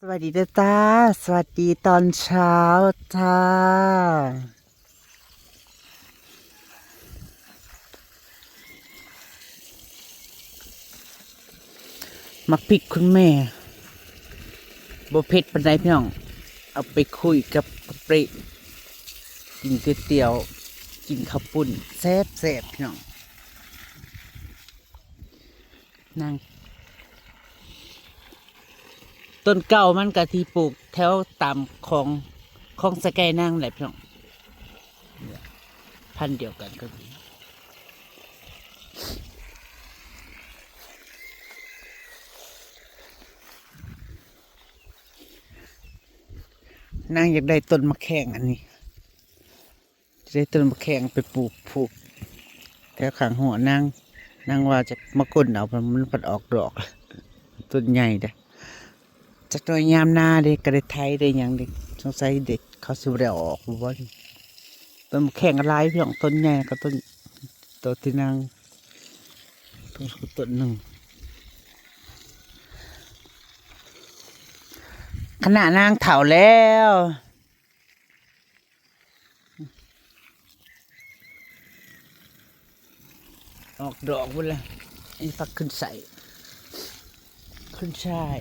ສະບາຍດີເດີຈ້າ ສະຫວັດດີຕອນເຊົ້າຈ້າ. ໝາກພິກຄຸນແມ່ ບໍ່ເຜັດປານໃດພີ່ນ້ອງ ເອົາໄປຄຸຍກັບກະປິ ກິນກ໋ວຍຕຽວ ກິນເຂົ້າປຸ້ນ ແຊບໆ ພີ່ນ້ອງ. ນາງ ຕົ້ນເກົ່າມັນກະທີ່ປູກແຖວຕາມຂອງ ຂອງສະແກນາງແຫຼະພີ່ນ້ອງ ພັນດຽວກັນກໍມີ. ນາງຢາກໄດ້ຕົ້ນໝາກແຂ້ງອັນນີ້ ຈະໄດ້ຕົ້ນໝາກແຂ້ງໄປປູກຜູກແຖວຂ້າງຮົ້ວນາງ. ນາງວ່າຈະມາກົ້ນເອົາ ມັນພັດອອກດອກ ຕົ້ນໃຫຍ່ເດ້. ຈັກໜ່ອຍຍາມນາເດ້ ກໍໄດ້ໄຖໄດ້ຫຍັງເດ້ ສົງໄສເດັກເຂົາຊິບໍ່ໄດ້ເອົາອອກບໍ່. ຕົ້ນໝາກແຂ້ງກໍຫຼາຍພີ່ນ້ອງ ຕົ້ນໃຫຍ່ກໍຕົ້ນ ໂຕທີ່ນາງ ຕົ້ນໜຶ່ງ ຂະນະນາງເຖົ້າແລ້ວ. ອອກດອກພຸ້ນລະ ອັນນີ້ຜັກຂຶ້ນໄຊ ຂຶ້ນຊາຍ.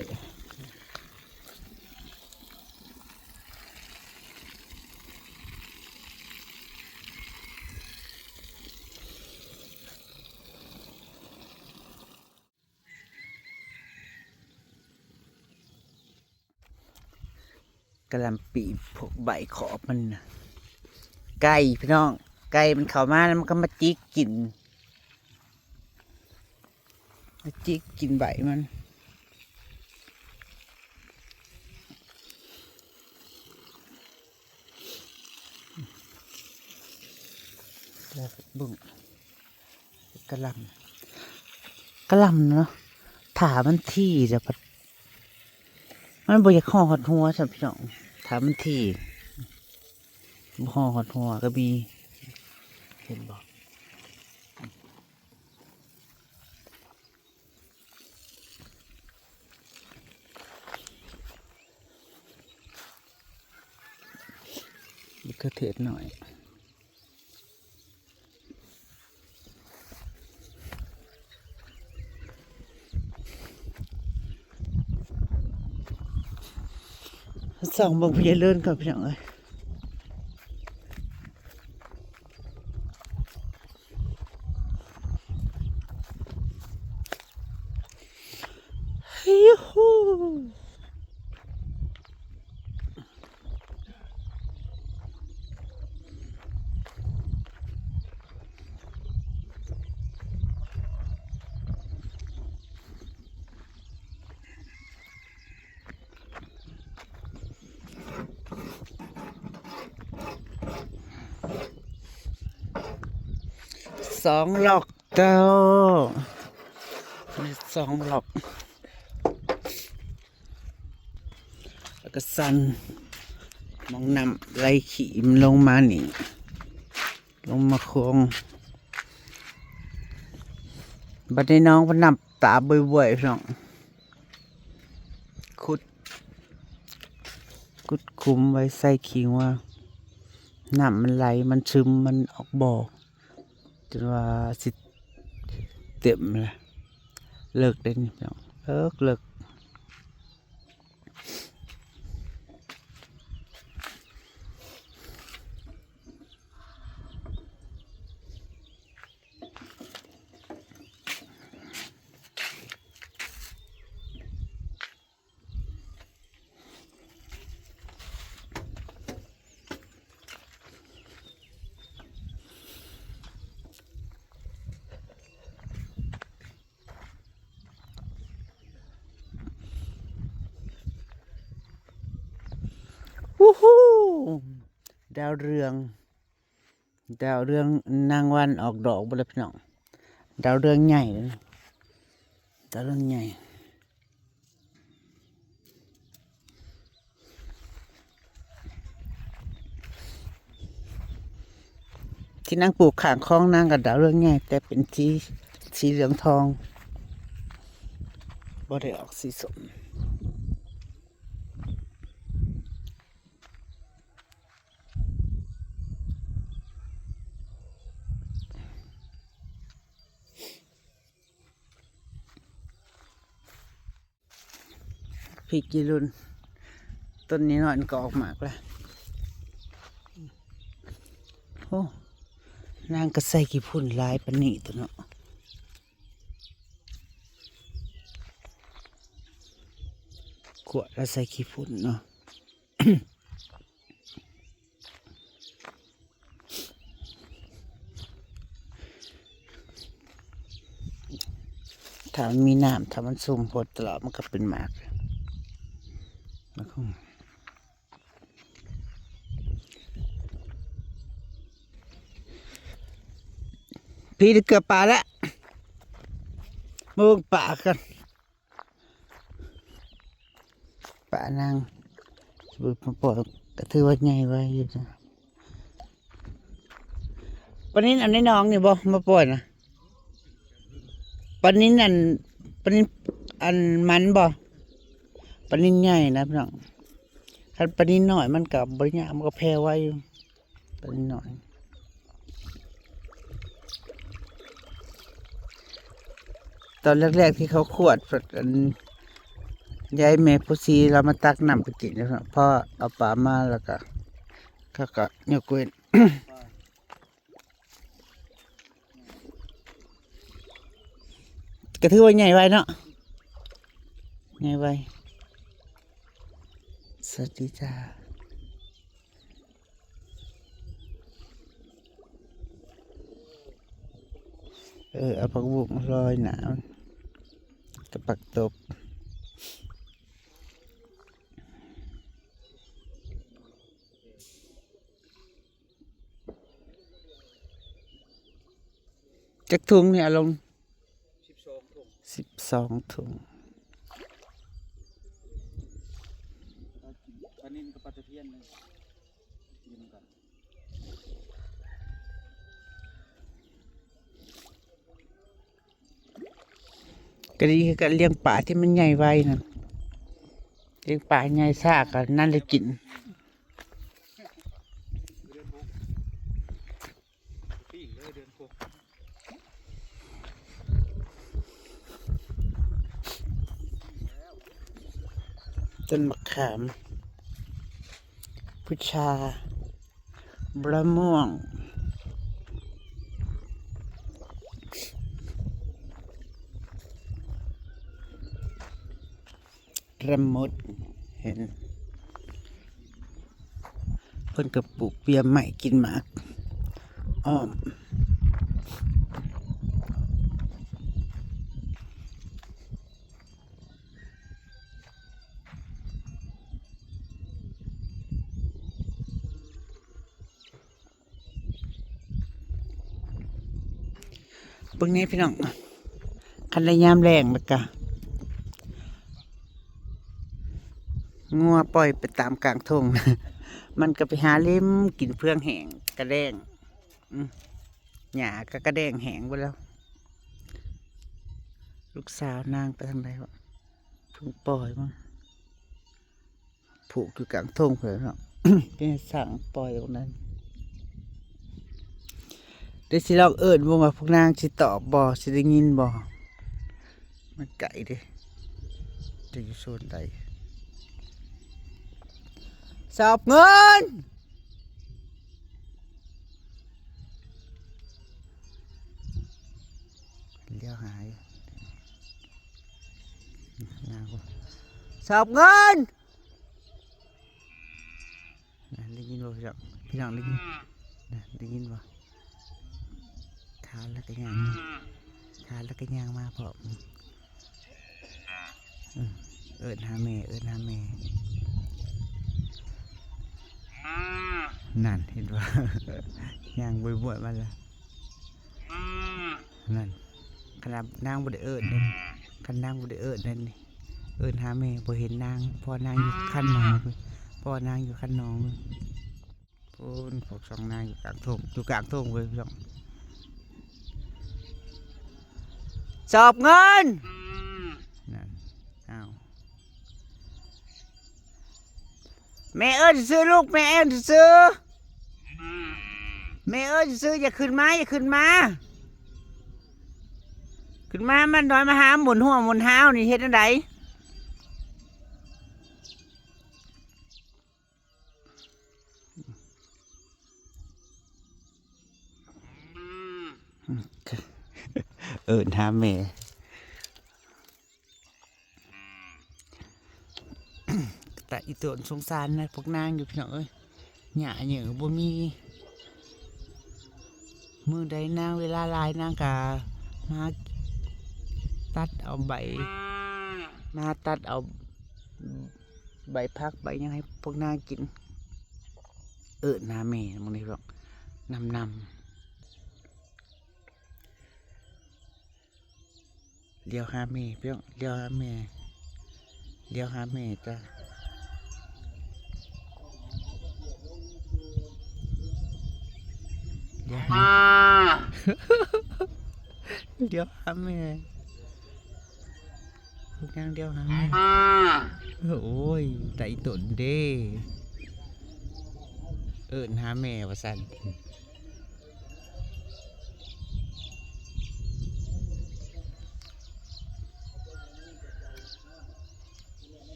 ກະຫຼ່ຳປີ ພວກໃບຂອບມັນນະ ໄກ່ພີ່ນ້ອງ ໄກ່ມັນເຂົ້າມາແລ້ວມັນກໍມາຈິກກິນ ມາຈິກກິນໃບມັນ. ເບິ່ງ ກະຫຼ່ຳ ກະຫຼ່ຳເນາະ ຖ້າມັນຖີ່ແລ້ວພັດ ມັນບໍ່ຢາກຮອດຫົວຊ້ຳພີ່ນ້ອງ ຖ້າມັນຖີ່ ບໍ່ຮອດຫົວກໍມີ ເຫັນບໍ່? ມະເຂືອເທດໜ້ອຍ ສ່ອງເບິ່ງພະຍາເລີນກ່ອນພີ່ນ້ອງເອີຍ. ຢູໂຮ ສອງລັອກເຈົ້າ ສອງລັອກ ແລ້ວກໍຊັນ ໝ່ອງນ້ຳໄຫຼຂີ້ມັນລົງມານີ້ ລົງມາຄອງ. ບັດນີ້ນ້ອງເພິ່ນນ້ຳຕາບວຍໆ ພີ່ນ້ອງ ຂຸດ ຂຸດຂຸມໄວ້ໃສ່ຂີ້ງົວ ນ້ຳມັນໄຫຼ ມັນຊຶມ ມັນອອກບໍ່ ຈົນວ່າຊິເຕັມລະ ເລິກເດ້ນີ້ພີ່ນ້ອງ ເລິກໆ. ອູ້ຫູ ດາວເຮືອງ ດາວເຮືອງນາງວັນອອກດອກເບິດແລ້ວພີ່ນ້ອງ ດາວເຮືອງໃຫຍ່ເດ້ ດາວເຮືອງໃຫຍ່. ທີ່ນາງປູກຂ້າງຄອງນາງກໍດາວເຮືອງໃຫຍ່ ແຕ່ເປັນສີ ສີເຫຼືອງທອງ ບໍ່ໄດ້ອອກສີສົ້ມ. ອີກກີ່ລຸນ ຕົ້ນນ້ອຍໆ ມັນກໍອອກໝາກແລ້ວ. ໂອ້ ນາງກໍໃສ່ຂີ້ຝຸ່ນຫຼາຍປານນີ້ຕົວະເນາະ. ກວດແລ້ວໃສ່ຂີ້ຝຸ່ນເນາະ. ຖ້າມັນມີນ້ຳ ຖ້າມັນຊຸ່ມໂພດຕະຫຼອດ ມັນກໍເປັນໝາກ. ມັນຄົງ ພີ້ໄດ້ເກືອບປາແລ້ວ ມາເບິ່ງປາກັນ. ປານາງ ມາປ່ອຍກໍຖືວ່າໃຫຍ່ໄວຢູ່ນະ. ປານິນອັນໃນໜອງນີ້ບໍ່ ມາປ່ອຍນະ? ປານິນອັນ ປານິນອັນມັນບໍ່? ປານິນໃຫຍ່ນະພີ່ນ້ອງ. ຄັນປານິນນ້ອຍມັນກໍບໍ່ຍາກ ມັນກໍແຜ່ໄວຢູ່. ປານິນນ້ອຍ ຕອນແລກໆທີ່ເຂົາຂວດ ອັນ ຍາຍແມ່ຜູ້ສີລາວມາຕັກນ້ຳໄປກິນເນາະ. ພໍເອົາປາມາແລ້ວກໍ ເຂົາກໍຍົກເວັ້ນ ກໍຖືວ່າໃຫຍ່ໄວເນາະ ໃຫຍ່ໄວ. ສະຫວັດດີຈ້າ. ເອີ ເອົາຜັກບຸ້ງລອຍໜ້າ ກັບຜັກຕົບ. ຈັກຖົງນີ້ອາລົງ? ສິບສອງຖົງ ສິບສອງຖົງ. ປານິນກັບປາຕະພຽນນີ້ກິນກັນ. ກໍດີຄືກັນ ລ້ຽງປາທີ່ມັນໃຫຍ່ໄວນະ ລ້ຽງປາໃຫຍ່ຊ້າກໍນັ້ນໄດ້ກິນ. ຕົ້ນມະຂາມ ພຸດຊາ ມະມ່ວງ ລະມຸດ ເຫັນ ເພິ່ນກໍປູກເບ້ຍໄມ້ກິນໝາກອ້ອມ. ເບິ່ງແດ່ພີ່ນ້ອງ ຄັນໄດ້ຍາມແລ້ງແລ້ວກະ ງົວປ່ອຍໄປຕາມກາງທົ່ງ ມັນກໍໄປຫາເລັມກິນເຟືອງແຫ້ງກະແດງ. ອື ຫຍ້າກໍກະແດງແຫ້ງເບິດແລ້ວ. ລູກສາວນາງໄປທາງໃດວະ? ເພິ່ງປ່ອຍມາ. ຜູກຢູ່ກາງທົ່ງພຸ້ນແຫຼະເນາະ ເປັນຊ່າງປ່ອຍອອກນັ້ນ. ເດຊິລອງເອີ້ນເບິ່ງວ່າພວກນາງຊິຕອບບໍ່? ຊິໄດ້ຍິນບໍ່? ມັນໄກເດ້ ຈະຢູ່ໂຊນໃດ? ສອບເງິນ! ລ້ຽວຫາຢູ່ ນາງ ສອບເງິນ! ນະ ໄດ້ຍິນບໍ່ພີ່ນ້ອງ? ພີ່ນ້ອງໄດ້ຍິນ ນະ ໄດ້ຍິນບໍ່? ຄານແລ້ວກໍຍ່າງ ຄານແລ້ວກໍຍ່າງມາພ້ອມ. ເອີ ເອີ້ນຫາແມ່ ເອີ້ນຫາແມ່. ນັ້ນ ເຫັນບໍ່? ຍ່າງບວຍໆມາແລ້ວ. ນັ້ນ ຂະໜາດນາງບໍ່ໄດ້ເອີ້ນເດ້ ຄັນນາງບໍ່ໄດ້ເອີ້ນນັ້ນນີ້ ເອີ້ນຫາແມ່ ບໍ່ເຫັນນາງ ເພາະວ່ານາງຢູ່ຄັນໜອງ ເພາະວ່ານາງຢູ່ຄັນໜອງ. ພຸ້ນ ພວກສອງນາງຢູ່ກາງທົ່ງ ຢູ່ກາງທົ່ງເວີຍ ພີ່ນ້ອງ. ສອບເງິນ! ນັ້ນ ອ້າວ ແມ່ເອີ້ນຊື່ໆ ລູກ ແມ່ເອີ້ນຊື່ໆ ແມ່ເອີ້ນຊື່ໆ ຢ່າຂຶ້ນມາ ຢ່າຂຶ້ນມາ ຂຶ້ນມາ ມັນນ້ອຍມາຫາໝູນຫົວໝູນຫາວນີ້ ເຮັດແນວໃດ? ເອີ້ນຫາແມ່. ຕາອີ່ຕົນສົງສານນະພວກນາງຢູ່ພີ່ນ້ອງເອີຍ ຫຍ້າເຫຍື້ອບໍ່ມີ. ມື້ໃດນາງເວລາຫຼາຍ ນາງກະມາຕັດເອົາໃບ ມາຕັດເອົາໃບຜັກໃບຫຍັງໃຫ້ພວກນາງກິນ. ເອີ້ນຫາແມ່ມື້ນີ້ພີ່ນ້ອງ ນຳໆ. ລ້ຽວຫາແມ່ພີ່ນ້ອງ ລ້ຽວຫາແມ່ ລ້ຽວຫາແມ່ຈ້າ ລ້ຽວຫາ ລ້ຽວຫາແມ່ ພວກນາງລ້ຽວຫາແມ່. ໂອ້ຍ ຕາອີ່ຕົນເດ້ ເອີ້ນຫາແມ່ວ່າຊັ້ນ.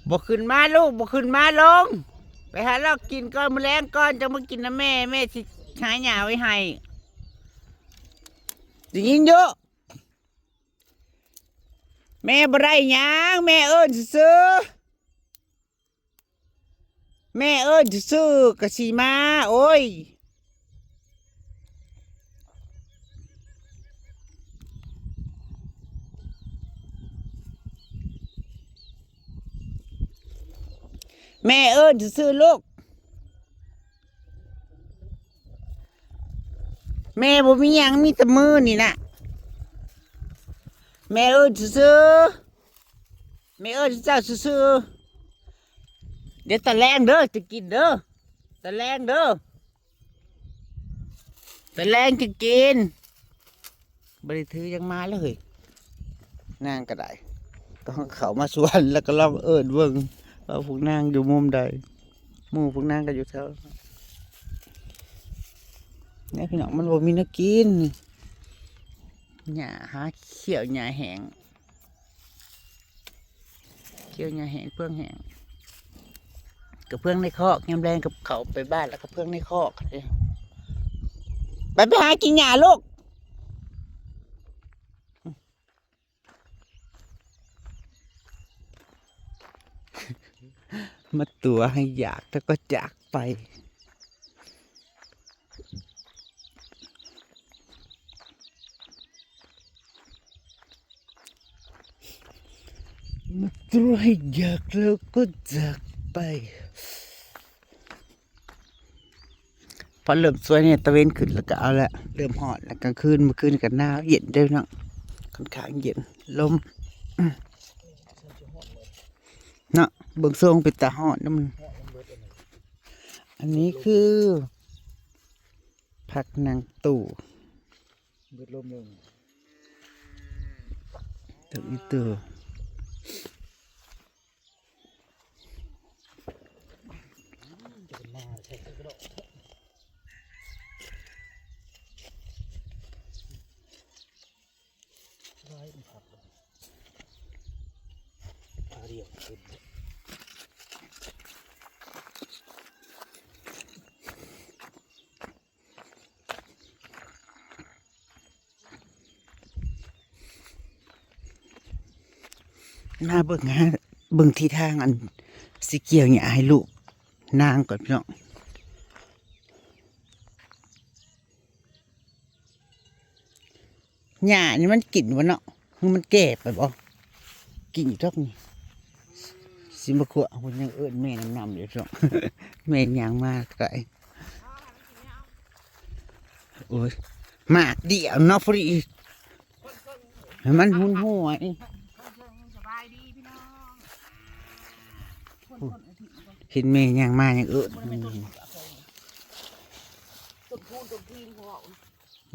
ບໍ່ຂຶ້ນມາລູກ ບໍ່ຂຶ້ນມາ ລົງ ໄປຫາລອກກິນກ່ອນ ມື້ແລງກ່ອນ ຈັ່ງມາກິນນຳແມ່ ແມ່ຊິຫາຫຍ້າໄວ້ໃຫ້ ໄດ້ຍິນຢູ່? ແມ່ບໍ່ໄດ້ຫຍັງ ແມ່ເອີ້ນຊື່ໆ. ແມ່ເອີ້ນຊື່ໆ ກະຊິມາ ໂອ້ຍ ແມ່ເອີ້ນຊື່ໆ ລູກ ແມ່ບໍ່ມີຫຍັງ ມີແຕ່ມືນີ້ນະ ແມ່ເອີ້ນຊື່ໆ. ແມ່ເອີ້ນເຈົ້າຊື່ໆ ດຽວຕອນແລງເດີ ຈະກິນເດີ ຕອນແລງເດີ ຕອນແລງຈະກິນ. ບໍ່ໄດ້ຖືຫຍັງມາເລີຍ ນາງກະໄດ້ ຕ້ອງເຂົ້າມາສວນ ແລ້ວກະລອງເອີ້ນເບິ່ງວ່າພວກນາງຢູ່ມຸມໃດ ໝູ່ພວກນາງກະຢູ່ແຖວ ນີ້ພີ່ນ້ອງ ມັນບໍ່ມີແນວກິນ ຫຍ້າ ຫາຂ້ຽວຫຍ້າແຫ້ງ. ກ່ຽວຫຍ້າແຫ້ງເຟືອງແຫ້ງ ກະເຟືອງໃນຄອກ ຍາມແລງກະເຂົ້າໄປບ້ານ ແລ້ວກະເຟືອງໃນຄອກເດ້. ໄປ ໄປຫາກິນຫຍ້າລູກ ມາຕົວະໃຫ້ຢາກ ແລ້ວກໍຈາກໄປ. ມາຕົວະໃຫ້ຢາກແລ້ວກໍຈາກໄປ. ພໍເລີ່ມສວຍນີ້ ຕາເວັນຂຶ້ນແລ້ວກໍເອົາລະ ເລີ່ມຮ້ອນແລ້ວ ກາງຄືນ ມື້ຄືນກໍໜາວເຢັນເດ້ເນາະ ຄ່ອນຂ້າງເຢັນ ລົມເນາະ ເບິ່ງຊົງເປັນຕາຮ້ອນນຳ. ອັນນີ້ຄືຜັກນາງຕູ້ ເບິດລົມລົງ ຖືກອີ່ໂຕ ຈະເປັນໜ້າໃສ່ກະດອກ ລາຍມັນຄັກ ຕາດຽວຂຶ້ນ. ມາເບິ່ງຫາ ເບິ່ງທິດທາງອັນຊິກ່ຽວຫຍ້າໃຫ້ລູກນາງກ່ອນພີ່ນ້ອງ. ຫຍ້ານີ້ມັນກິນບໍ່ເນາະ ຄືມັນແກ່ໄປບໍ່? ກິນຢູ່ດອກນີ້ ຊິມາຂົ້ວ ເພິ່ນຍັງເອີ້ນແມ່ນຳໆຢູ່ ແມ່ຍ່າງມາໄກ. ໂອ້ຍ ໝາກດຽວເນາະ ພໍດີ ໃຫ້ມັນຫຸນຫົວ. ສະບາຍດີພີ່ນ້ອງ ເຫັນແມ່ຍ່າງມາຍັງເອີ້ນ ຕົ້ນຄູນຕົ້ນທີນເຂົາເວົ້າ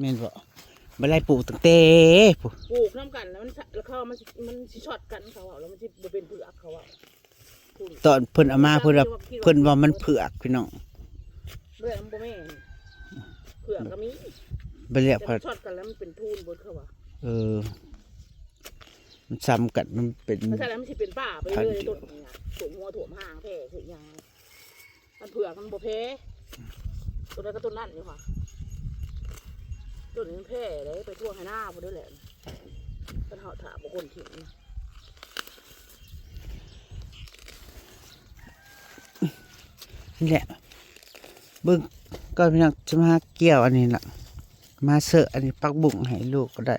ແມ່ນບໍ່? ບັດໄລ່ປູກຕັ້ງແຕ່ ປູກນຳກັນແລ້ວມັນ ແລ້ວເຂົາ ມັນຊິ ມັນຊິຊັອດກັນ ເຂົາເວົ້າ ແລ້ວມັນຊິບໍ່ເປັນເຜືອກ ເຂົາເວົ້າ. ຕອນເພິ່ນເອົາມາ ເພິ່ນວ່າ ເພິ່ນວ່າມັນເຜືອກພີ່ນ້ອງ ເຜືອກມັນບໍ່ແມ່ນ ເຜືອກກໍມີ ບັດແລ້ວ ແຕ່ມັນຊັອດກັນແລ້ວມັນເປັນທູນເບິດ ເຂົາວ່າ. ເອີ ມັນຊ້ຳກັນ ມັນເປັນ ມັນຊັ້ນແລ້ວມັນຊິເປັນປ່າໄປເລື້ອຍ ຕົ້ນນີ້ນະ ຖ້ວມຫົວຖ້ວມຫາງແພ້ຄືຫຍັງ ມັນເຜືອກມັນບໍ່ແພ້ ໂຕໃດກໍໂຕນັ້ນຢູ່ຫວາ. ຕົ້ນແຜ່ເດ້ ໄປທົ່ວໃຫ້ນາພຸ້ນເດ້ແຫຼະ ຄັນເຮົາຖ້າບໍ່ຄົນຖິ້ມ. ນີ້ແຫຼະ ເບິ່ງກ່ອນພີ່ນ້ອງ ຈະມາຫາກ່ຽວອັນນີ້ລະ ມາເຊາະອັນນີ້ ຜັກບຸ້ງໃຫ້ລູກກໍໄດ້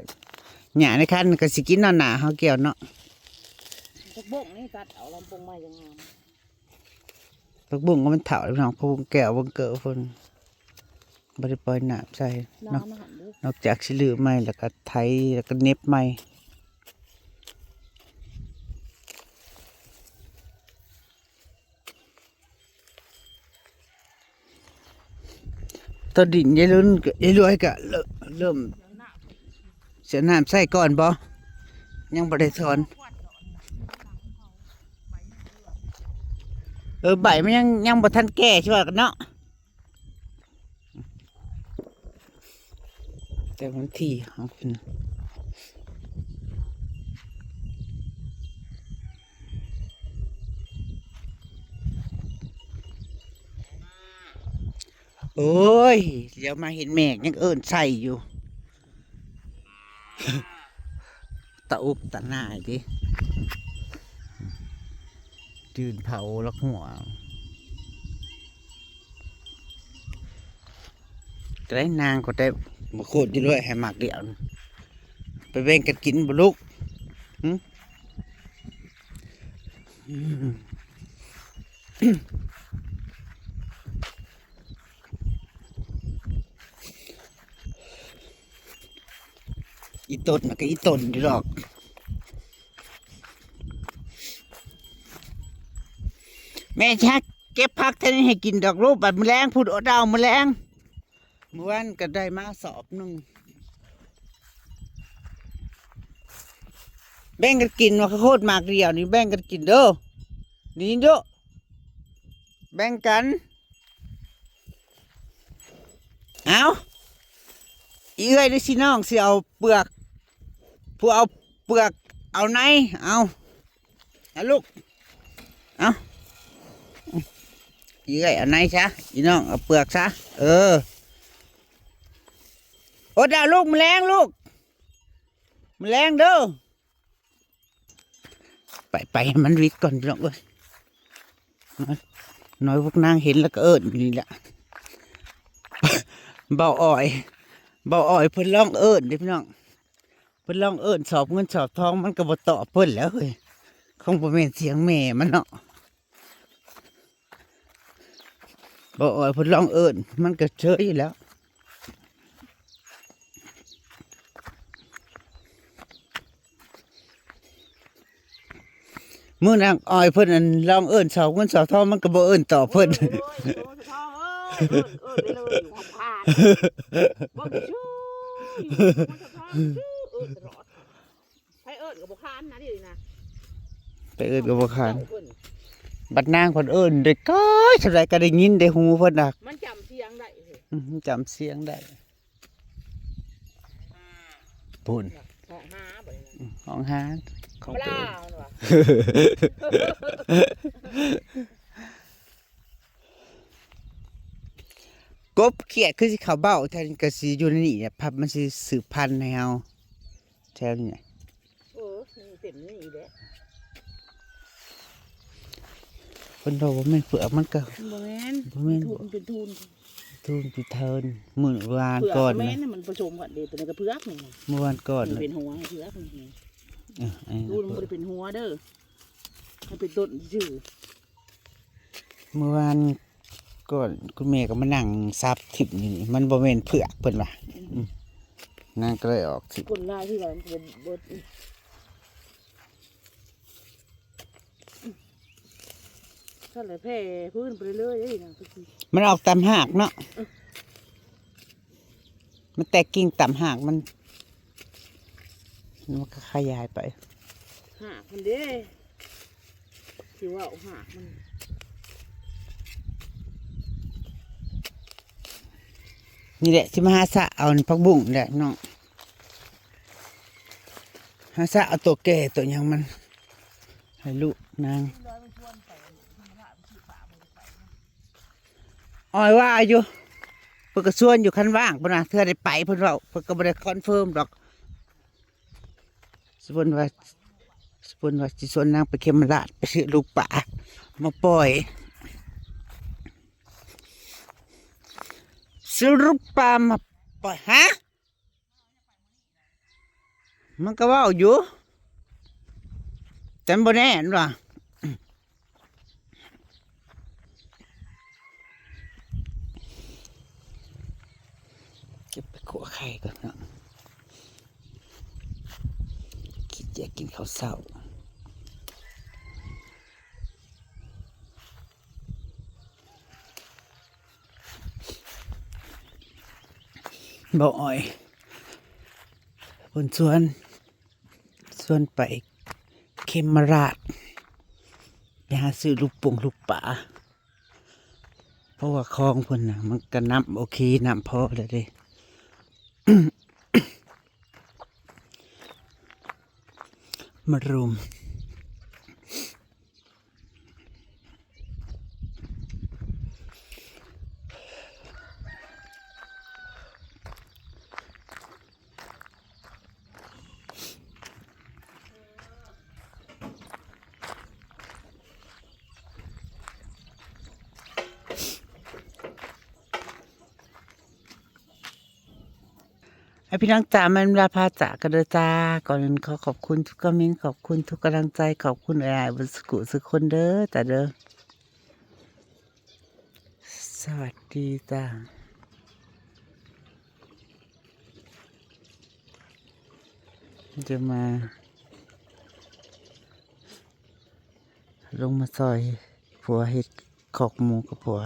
ຫຍ້າໃນຄັນກໍຊິກິນເນາະ ໜ້າເຮົາກ່ຽວເນາະ. ຜັກບົ້ງນີ້ຕັດເອົາລຳໂພງມາຢ່າງງາມ. ຜັກບຸ້ງກໍມັນເຖົ້າແລ້ວພີ່ນ້ອງ ຜັກບຸ້ງແກ້ວ ບັງເກີເພິ່ນບໍ່ໄດ້ປ່ອຍນ້ຳໃສ່ ນອກ ນອກຈາກຊິຮື້ໃໝ່ ແລ້ວກໍໄຖ ແລ້ວກໍເນັບໃໝ່. ຕອນດິນຍາຍລຸນ ຍາຍລວຍກະເລີ່ມ ເລີ່ມເສຍນ້ຳໃສ່ກ່ອນບໍ່? ຍັງບໍ່ໄດ້ຖອນ. ເອີ ໃບມັນຍັງ ຍັງບໍ່ທັນແກ່ ຊິວ່າກັນເນາະ. ແຕ່ວັນທີຂອງເພິ່ນ ໂອ້ຍ ດຽວມາເຫັນແມ່ກຍັງເອີ້ນໃສ່ຢູ່ ຕາອຸບຕາໜ່າຍເດ້ ຈືນເຜົາລັກຫົວ. ຈະໄດ້ນາງກໍໄດ້ມາໂຄດຢູ່ດ້ວຍ ໃຫ້ໝາກດຽວ ໄປແບ່ງກັນກິນບໍ່ລູກ? ຫຶ? ອີຕົນນະກໍອີຕົນຢູ່ດອກ ແມ່ຈະເກັບຜັກແຖວນີ້ໃຫ້ກິນດອກລູກ ບັດມື້ແລງພຸ້ນ ອົດເອົາມື້ແລງ. ມື້ວານກໍໄດ້ມາສອບໜຶ່ງ ແບ່ງກັນກິນວ່າ ຂ້າວໂພດໝາກດຽວນີ້ ແບ່ງກັນກິນເດີ້ ນີ້ເດີ້ ແບ່ງກັນ. ເອົາ ອີເອື້ອຍຫຼືຊິນ້ອງ ຊິເອົາເປືອກ ຜູ້ເອົາເປືອກເອົາໃນ ເອົາ ເອົາລູກ ເອົາ ອີເອື້ອຍເອົາໃນຊະ ອີນ້ອງເອົາເປືອກຊະ ເອີ ອົດເອົາລູກ ມື້ແລງລູກ ມື້ແລງເດີ້. ໄປ ໄປໃຫ້ມັນວິດກ່ອນພີ່ນ້ອງເອີຍ ນ້ອຍພວກນາງເຫັນແລ້ວກໍເອີ້ນຢູ່ນີ້ແຫຼະ ເບົາອອຍ ເບົາອອຍເພິ່ນລອງເອີ້ນເດ້ພີ່ນ້ອງ ເພິ່ນລອງເອີ້ນສອບເງິນສອບທອງ ມັນກໍບໍ່ຕອບເພິ່ນແລ້ວເຮີ້ຍ ຄົງບໍ່ແມ່ນສຽງແມ່ມັນເນາະ. ບໍ່ ເອີ ເພິ່ນລອງເອີ້ນ ມັນກໍເຊີຍຢູ່ແລ້ວ. ມື້ນາງອອຍເພິ່ນ ອັນ ລອງເອີ້ນສອບເງິນສອບທອງ ມັນກໍບໍ່ເອີ້ນຕອບເພິ່ນ. ໂອ້ຍ ໂອ້ຍ ສາວທອງເອີຍ ເອີ້ນ ເອີ້ນໄປເລີຍ ຢູ່ຂ້າງໆ ເບິ່ງຊື່ຢູ່ ສາວທອງຊື່ ເອີ້ນຕະຫຼອດ. ໃຜເອີ້ນກໍບໍ່ຄານນະ ດຽວນີ້ນະ ໃຜເອີ້ນກໍບໍ່ຄານ. ບັດນາງເພິ່ນເອີ້ນໄດ້ໄກສ່ຳໃດກໍໄດ້ຍິນ ໄດ້ຫູເພິ່ນນະ ມັນຈຳສຽງໄດ້ເຮີ້ຍ. ອືມ ຈຳສຽງໄດ້ ພຸ້ນ ຮ້ອງຫາບໍ່ນີ້ນະ ອືມ ຮ້ອງຫາຂອງເພິ່ນ ກົບຂຽດຄືຊິເຂົ້າເບົາ ແຖວນີ້ກໍຊິຢູ່ໃນນີ້ແຫຼະ ພັບມັນຊິສືບພັນໃຫ້ເຮົາ ແຖວນີ້ນະ. ເອີ ມີເຕັມນີ້ແຫຼະ ເພິ່ນວ່າບໍ່ແມ່ນເຜືອກ ມັນກໍ ບໍ່ແມ່ນ ບໍ່ແມ່ນ ມັນເປັນທູນ ເປັນທູນ ທູນເປັນເທີນ. ມື້ວານກ່ອນນະ ເຜືອກກໍແມ່ນ ມັນປະສົມກັນເດ້ ຕົວນີ້ກໍເຜືອກນີ້ນະ ມື້ວານກ່ອນ ມັນເປັນຫົວໃຫ້ເຜືອກນີ້ ເອີ ອັນນີ້ ທູນມັນບໍ່ໄດ້ເປັນຫົວເດີ້ ມັນເປັນຕົ້ນຊື່. ມື້ວານກ່ອນ ຄຸນແມ່ກໍມານັ່ງສັບຖິ້ມຢູ່ນີ້ ມັນບໍ່ແມ່ນເຜືອກເພິ່ນວ່າ ອືມ ອືມ ນາງກໍເລີຍອອກຖິ້ມ. ຄົນຫຼາຍຄືກັນ ມັນກໍບໍ່ເບິດອີກ ຊັ້ນແຫຼະ ແຜ່ພື້ນໄປເລື້ອຍໆ ເດ້ນະ ມັນອອກຕາມຮາກເນາະ ເອີ. ມັນແຕກກິ່ງຕາມຮາກມັນ ມັນກໍຂະຫຍາຍໄປ ຮາກມັນເດ້ ຊິເວົ້າຮາກມັນ. ນີ້ແຫຼະ ຊິມາຫາສະເອົາຜັກບຸ້ງແຫຼະນ້ອງ ຫາສະເອົາໂຕແກ່ໂຕຫຍັງມັນ ໃຫ້ລູກນາງ. ອ້ອຍວ່າຢູ່ พิ่นກໍຊວນຢູ່ ຄັນວ່າງ ເພິ່ນວ່າເທື່ອໄດ້ໄປ ເພິ່ນເວົ້າ ເພິ່ນກໍບໍ່ໄດ້ຄອນເຟີມດອກ. ສົມມຸດວ່າ ສົມມຸດວ່າຊິຊວນນາງໄປເຂມມະລາດ ໄປຊື້ລູກປາມາປ່ອຍ ຊື້ລູກປາມາປ່ອຍ ຮະ? ມັນກໍເວົ້າຢູ່ ແຕ່ມັນບໍ່ແນ່ນວ່າ ເກັບໄປຂົ້ວໄຂ່ກ່ອນເນາະ ຂີ້ກຽດກິນເຂົ້າເຊົ້າ. ບ່າວອ້ອຍ ເພິ່ນຊວນ ຊວນໄປເຂມມະລາດ ໄປຫາຊື້ລູກປົງລູກປາ ເພາະວ່າຄອງເພິ່ນນະ ມັນກະນ້ຳໂອເຄ ນ້ຳພໍແລ້ວເດ້ ມາຣວມ. ໃຫ້ພີ່ນ້ອງຈາ ແມ່ນລາພາຈາກັນເດີຈ້າ. ກ່ອນອື່ນຂໍຂອບຄຸນທຸກຄອມເມັນ ຂອບຄຸນທຸກກຳລັງໃຈ ຂອບຄຸນອ້າຍໆເບິດສຸຂູສຸຄົນເດີຈ້າເດີ. ສະຫວັດດີຈ້າ. ຈະມາ ລົງມາຊ່ອຍຜົວເຮັດຄອກໝູກັບຜົວ.